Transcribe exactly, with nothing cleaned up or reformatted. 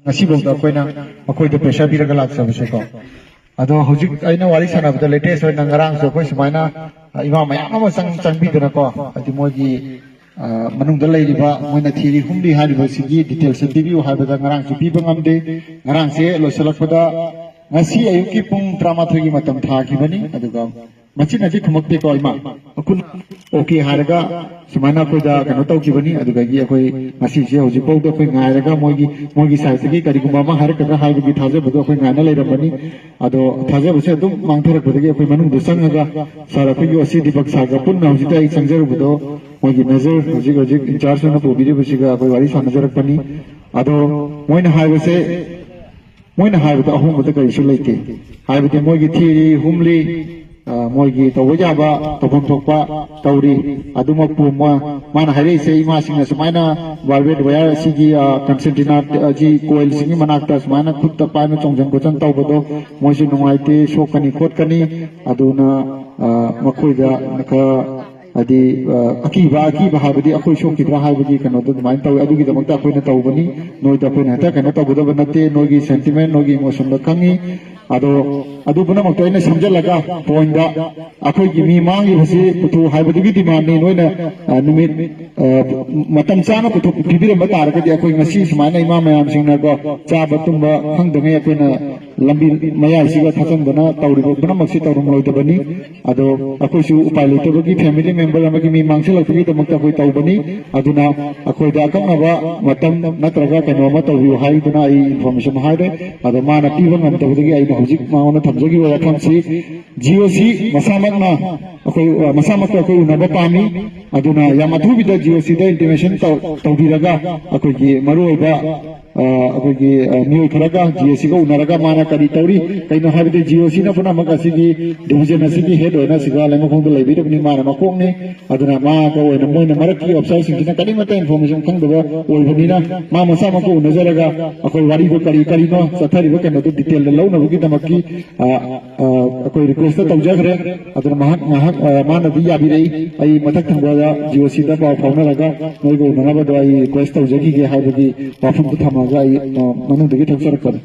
ꯉꯁꯤꯐꯥꯎꯗ ꯑꯩꯈꯣꯏꯅ ꯃꯈꯣꯏꯗ ꯄ꯭ꯔꯦꯁꯔ ꯄꯤꯔꯒ ꯂꯥꯛꯆꯕꯁꯦꯀꯣ꯫ ꯑꯗꯣ ꯍꯧꯖꯤꯛ ꯑꯩꯅ ꯋꯥꯔꯤ ꯁꯥꯟꯅꯕꯗ ꯂꯦꯇꯦꯁ ꯑꯣꯏꯅ ꯉꯔꯥꯡꯁꯨ ꯑꯩꯈꯣꯏ ꯁꯨꯃꯥꯏꯅ, ꯑ, ꯏꯃꯥ ꯃꯌꯥꯝ ꯑꯃ ꯆꯪ ꯆꯪꯕꯤꯗꯅꯀꯣ, ꯍꯥꯏꯗꯤ ꯃꯣꯏꯒꯤ, ꯑ, ꯃꯅꯨꯡꯗ ꯂꯩꯔꯤꯕ ꯃꯣꯏꯅ ꯊꯤꯔꯤ ꯍꯨꯝꯂꯤ ꯍꯥꯏꯔꯤꯕꯁꯤꯒꯤ ꯗꯤꯇꯦꯜꯁꯁꯦ ꯄꯤꯕꯤꯌꯨ ꯍꯥꯏꯕꯗ ꯉꯔꯥꯡꯁꯨ ꯄꯤꯕ ꯉꯝꯗꯦ꯫ ꯉꯔꯥꯡꯁꯦ ꯂꯣꯏꯁꯤꯜꯂꯛꯄꯗ ꯉꯁꯤ ꯑꯌꯨꯛꯀꯤ ꯄꯨꯡ ꯇꯔꯥꯃꯥꯊꯣꯏꯒꯤ ꯃꯇꯝ ꯊꯥꯈꯤꯕꯅꯤ꯫ ꯑꯗꯨꯒ ꯃꯆꯤꯟꯅꯗꯤ ꯈꯨꯝꯃꯛꯇꯦꯀꯣ ꯏꯃꯥ꯫ ꯑꯩꯈꯣꯏꯅ ꯑꯣꯀꯦ ꯍꯥꯏꯔꯒ ꯁꯨꯃꯥꯏꯅ ꯑꯩꯈꯣꯏꯗ ꯀꯩꯅꯣ ꯇꯧꯈꯤꯕꯅꯤ꯫ ꯑꯗꯨꯗꯒꯤ ꯑꯩꯈꯣꯏ ꯉꯁꯤꯁꯦ ꯍꯧꯖꯤꯛꯐꯥꯎꯗ ꯑꯩꯈꯣꯏ ꯉꯥꯏꯔꯒ ꯃꯣꯏꯒꯤ, ꯃꯣꯏꯒꯤ ꯁꯥꯏꯠꯇꯒꯤ ꯀꯔꯤꯒꯨꯝꯕ ꯑꯃ ꯍꯥꯏꯔꯛꯀꯗ꯭ꯔꯥ ꯍꯥꯏꯕꯒꯤ ꯊꯥꯖꯕꯗꯣ ꯑꯩꯈꯣꯏ ꯉꯥꯏꯅ ꯂꯩꯔꯝꯕꯅꯤ꯫ ꯑꯗꯣ ꯊꯥꯖꯕꯁꯦ ꯑꯗꯨꯝ ꯃꯥꯡꯊꯔꯛꯄꯗꯒꯤ ꯑꯩꯈꯣꯏ ꯃꯅꯨꯡꯗ ꯆꯪꯉꯒ ꯁꯥꯔ ꯑꯩꯈꯣꯏꯒꯤ ꯑꯣ ꯁꯤ ꯗꯤꯄꯛ ꯁꯥꯔꯒ ꯄꯨꯟꯅ ꯍꯧꯖꯤꯛꯇ ꯑꯩ ꯆꯪꯖꯔꯨꯕꯗꯣ ꯃꯣꯏꯒꯤ ꯃꯦꯖꯔ ꯍꯧꯖꯤꯛ ꯍꯧꯖꯤꯛ ꯏꯟꯆꯥꯔꯖ ꯑꯣꯏꯅ ꯄꯨꯕꯤꯔꯤꯕꯁꯤꯒ ꯑꯩꯈꯣꯏ ꯋꯥꯔꯤ ꯁꯥꯟꯅꯖꯔꯛꯄꯅꯤ꯫ ꯑꯗꯣ ꯃꯣꯏꯅ ꯍꯥꯏꯕꯁꯦ ꯃꯣꯏꯅ ꯍꯥꯏꯕꯗ ꯑꯍꯣꯡꯕꯗ ꯀꯔꯤꯁꯨ ꯂꯩꯇꯦ꯫ ꯍꯥꯏꯕꯗꯤ ꯃꯣꯏꯒꯤ ꯊꯤꯔꯤ ꯍꯨꯝꯂꯤ, ꯑ, ꯃꯣꯏꯒꯤ ꯇꯧꯕ ꯌꯥꯕ ꯇꯧꯐꯝ ꯊꯣꯛꯄ ꯇꯧꯔꯤ꯫ ꯑꯗꯨꯃꯛꯄꯨ ꯃꯥ-, ꯃꯥꯅ ꯍꯥꯏꯔꯛꯏꯁꯦ ꯏꯃꯥꯁꯤꯡꯅ ꯁꯨꯃꯥꯏꯅ ꯕꯥꯔꯕꯦꯠ ꯋꯥꯌꯔ ꯑꯁꯤꯒꯤ, ꯑ, ꯀꯟꯁꯦꯟꯇꯤꯅꯥ ꯑꯁꯤ ꯀꯣꯏꯜꯁꯤꯡꯒꯤ ꯃꯅꯥꯛꯇ ꯁꯨꯃꯥꯏꯅ ꯈꯨꯠꯇ ꯄꯥꯏꯅ ꯆꯣꯡꯁꯤꯟ ꯈꯣꯠꯆꯟ ꯇꯧꯕꯗꯣ ꯃꯣꯏꯁꯨ ꯅꯨꯡꯉꯥꯏꯇꯦ, ꯁꯣꯛꯀꯅꯤ ꯈꯣꯠꯀꯅꯤ꯫ ꯑꯗꯨꯅ, ꯑ, ꯃꯈꯣꯏꯗ ꯈꯔ ꯍꯥꯏꯗꯤ, ꯑ, ꯑꯀꯤꯕ, ꯑꯀꯤꯕ ꯍꯥꯏꯕꯗꯤ ꯑꯩꯈꯣꯏ ꯁꯣꯛꯈꯤꯗ꯭ꯔꯥ ꯍꯥꯏꯕꯒꯤ ꯀꯩꯅꯣꯗꯣ ꯑꯗꯨꯃꯥꯏꯅ ꯇꯧꯋꯤ꯫ ꯑꯗꯨꯒꯤꯗꯃꯛꯇ ꯑꯩꯈꯣꯏꯅ ꯇꯧꯕꯅꯤ꯫ ꯅꯣꯏꯗ ꯑꯩꯈꯣꯏꯅ ꯍꯦꯛꯇ ꯀꯩꯅꯣ ꯇꯧꯒꯗꯕ ꯅꯠꯇꯦ꯫ ꯅꯣꯏꯒꯤ ꯁꯦꯟꯇꯤꯃꯦꯟ, ꯅꯣꯏꯒꯤ ꯏꯃꯣꯁꯟꯗꯣ ꯈꯪꯉꯤ꯫ ꯑꯗꯣ ꯑꯗꯨ ꯄꯨꯝꯅꯃꯛꯇꯣ ꯑꯩꯅ ꯁꯝꯖꯜꯂꯒ ꯄꯣꯏꯟꯗ ꯑꯩꯈꯣꯏꯒꯤ ꯃꯤ ꯃꯥꯡꯉꯤꯕꯁꯤ ꯄꯨꯊꯣꯛꯎ ꯍꯥꯏꯕꯗꯨꯒꯤ ꯗꯤꯃꯥꯟꯅꯤ꯫ ꯅꯣꯏꯅ, ꯑ, ꯅꯨꯃꯤꯠ, ꯑ, ꯃꯇꯝ ꯆꯥꯅ ꯄꯨꯊꯣꯛ-, ꯄꯤꯕꯤꯔꯝꯕ ꯇꯥꯔꯒꯗꯤ ꯑꯩꯈꯣꯏ ꯉꯁꯤ ꯁꯨꯃꯥꯏꯅ ꯏꯃꯥ ꯃꯌꯥꯝꯁꯤꯡꯅꯀꯣ ꯆꯥꯕ ꯇꯨꯝꯕ ꯈꯪꯗꯉꯩ ꯑꯩꯈꯣꯏꯅ ꯂꯝꯕꯤ ꯃꯌꯥꯏꯁꯤꯒ ꯊꯥꯆꯟꯗꯅ ꯇꯧꯔꯤꯕ ꯄꯨꯝꯅꯃꯛꯁꯤ ꯇꯧꯔꯝꯂꯣꯏꯗꯕꯅꯤ꯫ ꯑꯗꯣ ꯑꯩꯈꯣꯏꯁꯨ ꯎꯄꯥꯏ ꯂꯩꯇꯕꯒꯤ ꯐꯦꯃꯤꯂꯤ ꯃꯦꯝꯕꯔ ꯑꯃꯒꯤ ꯃꯤ ꯃꯥꯡꯁꯤꯜꯂꯛꯄꯒꯤꯗꯃꯛꯇ ꯑꯩꯈꯣꯏ ꯇꯧꯕꯅꯤ꯫ ꯑꯗꯨꯅ ꯑꯩꯈꯣꯏꯗ ꯑꯀꯛꯅꯕ ꯃꯇꯝ ꯅꯠꯇ꯭ꯔꯒ ꯀꯩꯅꯣ ꯑꯃ ꯇꯧꯕꯤꯌꯨ ꯍꯥꯏꯗꯨꯅ ꯑꯩ ꯏꯟꯐꯣꯔꯃꯦꯁꯟ ꯍꯥꯏꯔꯦ꯫ ꯑꯗꯣ ꯃꯥꯅ ꯄꯤꯕ ꯉꯝꯗꯕꯗꯒꯤ ꯑꯩꯅ ꯍꯧꯖꯤꯛ ꯃꯉꯣꯟꯗ ꯊꯝꯖꯈꯤꯕ ꯋꯥꯐꯝꯁꯤ ꯖꯤ ꯑꯣ ꯁꯤ ꯃꯁꯥꯃꯛꯅ ꯑꯩꯈꯣꯏ, ꯑ, ꯃꯁꯥꯃꯛꯇ ꯑꯩꯈꯣꯏ ꯎꯅꯕ ꯄꯥꯝꯃꯤ꯫ ꯑꯗꯨꯅ ꯌꯥꯝ ꯑꯊꯨꯕꯤꯗ ꯖꯤ ꯑꯣ ꯁꯤꯗ ꯏꯟꯇꯤꯃꯦꯁꯟ ꯇꯧ-, ꯇꯧꯕꯤꯔꯒ ꯑꯩꯈꯣꯏꯒꯤ ꯃꯔꯨꯑꯣꯏꯕ, ꯑ, ꯑꯩꯈꯣꯏꯒꯤ, ꯑ, ꯃꯤꯑꯣꯏ ꯈꯔꯒ ꯖꯤ ꯑꯣ ꯁꯤꯒ ꯎꯅꯔꯒ ꯃꯥꯅ ꯀꯔꯤ ꯇꯧꯔꯤ, ꯀꯩꯅꯣ ꯍꯥꯏꯕꯗꯤ ꯖꯤ ꯑꯣ ꯁꯤꯅ ꯄꯨꯝꯅꯃꯛ ꯑꯁꯤꯒꯤ ꯗꯤꯕꯤꯖꯟ ꯑꯁꯤꯒꯤ ꯍꯦꯗ ꯑꯣꯏꯅ ꯁꯤꯒ ꯂꯩꯃꯈꯣꯡꯗ ꯂꯩꯕꯤꯔꯕꯅꯤ, ꯃꯥꯅ ꯃꯀꯣꯛꯅꯤ꯫ ꯑꯗꯨꯅ ꯃꯥꯒ ꯑꯣꯏꯅ ꯃꯣꯏꯅ ꯃꯔꯛꯀꯤ ꯑꯣꯐꯤꯁꯥꯔꯁꯤꯡꯁꯤꯅ ꯀꯔꯤꯃꯠꯇ ꯏꯟꯐꯣꯔꯃꯦꯁꯟ ꯈꯪꯗꯕ ꯑꯣꯏꯕꯅꯤꯅ ꯃꯥ ꯃꯁꯥꯃꯛꯀ ꯎꯅꯖꯔꯒ ꯑꯩꯈꯣꯏ ꯋꯥꯔꯤꯗꯣ ꯀꯔꯤ ꯀꯔꯤꯅꯣ ꯆꯠꯊꯔꯤꯕ ꯀꯩꯅꯣꯗꯣ ꯗꯤꯇꯦꯜꯗ ꯂꯧꯅꯕꯒꯤꯗꯃꯛꯀꯤ, ꯑ, ꯑ, ꯑꯩꯈꯣꯏ ꯔꯤꯀ꯭ꯋꯦꯁꯇ ꯇꯧꯖꯈ꯭ꯔꯦ꯫ ꯑꯗꯨꯅ ꯃꯍꯥꯛ ꯉꯥꯏꯍꯥꯛ, ꯑ, ꯃꯥꯅꯗꯤ ꯌꯥꯕꯤꯔꯛꯏ꯫ ꯑꯩ ꯃꯊꯛ ꯊꯪꯕꯗ ꯖꯤ ꯑꯣ ꯁꯤꯗ ꯄꯥꯎ ꯐꯥꯎꯅꯔꯒ ꯅꯣꯏꯒ ꯎꯅꯅꯕꯗꯣ ꯑꯩ ꯔꯤꯀ꯭ꯋꯦꯁ ꯇꯧꯖꯈꯤꯒꯦ ꯍꯥꯏꯕꯒꯤ ꯋꯥꯐꯝꯗꯨ ꯊꯝꯃꯒ ꯑꯩ, ꯑ, ꯃꯅꯨꯡꯗꯒꯤ ꯊꯣꯛꯆꯔꯛꯄꯅꯤ꯫